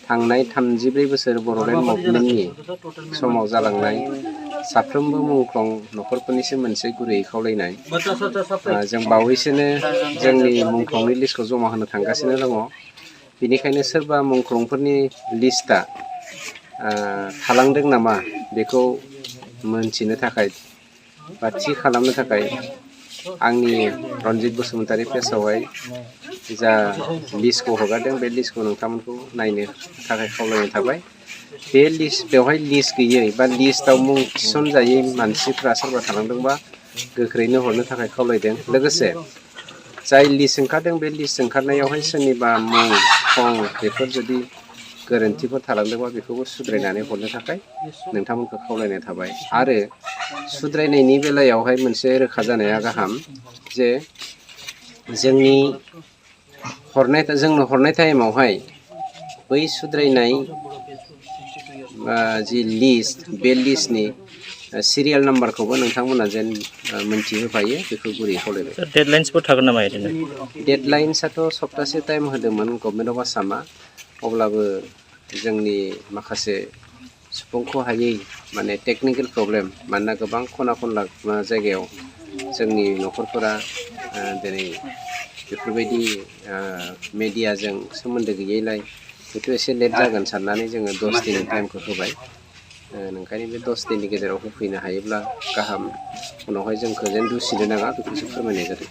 थांनाय 34 बोसोर बर'लेण्ड मुभमेन्टनि समाव जालांनाय साफ्रोमबो मुंख्लं न'खरफोरनिसो मोनसे गुरैयै खावलायनाय जों बावैसोनो जोंनि मुंख्लंनि लिस्टखौ जमा होनो थांगासिनो दङ बेनिखायनो सोरबा मुंख्लंफोरनि लिस्टआ थालांदों नामा बेखौ मोनथिनो थाखाय बा थि खालामनो थाखाय आंनि रनजित बसुमतारी पेजआवहाय जा लिस्टखौ हगारदों बे लिस्टखौ नोंथांमोनखौ नायनो थाखाय खावलायनाय थाबाय बे लिस्ट बेवहाय लिस्ट गैयै बा लिस्टआव मुं थिसनजायै मानसिफ्रा सोरबा थालांदोंबा गोख्रैनो हरनो थाखाय खावलायदों लोगोसे जाय लिस्ट ओंखारदों बे लिस्ट ओंखारनायावहाय सोरनिबा मुं थं बेफोर जुदि गोरोन्थिफोर थालांदोंबा बेखौबो सुद्रायनानै हरनो थाखाय नोंथांमोनखौ खावलायनाय थाबाय आरो सुद्रायनायनि बेलायावहाय मोनसे रोखा जानाया गाहाम जे जोंनो हरनाय टाइमावहाय बै सुद्रायनाय जि लिस्ट बे लिस्टनि सिरियाल नाम्बारखौबो नोंथांमोना जेन मोनथिहोफायो बेखौ गुरै खावलायबाय डेडलाइन्सफोर थागोन नामा ओरैनो डेडलाइन्सआथ' सप्तासे टाइम होदोंमोन गभर्नमेन्ट अफ आसामा अब्लाबो जोंनि माखासे सुफुंखौ हायै माने टेकनिकेल प्रब्लेम मानोना गोबां खना खनला जायगायाव जोंनि न'खरफोरा दिनै बेफोरबायदि मेडियाजों सोमोन्दो गैयैलाय बेथ' एसे लेट जागोन साननानै जोङो 10 दिननि टाइमखौ होबाय ओंखायनो बे 10 दिननि गेजेराव होफैनो हायोब्ला गाहाम उनावहाय जोंखौ जेन दुसिनो नाङा बेखौसो फोरमायनाय जादों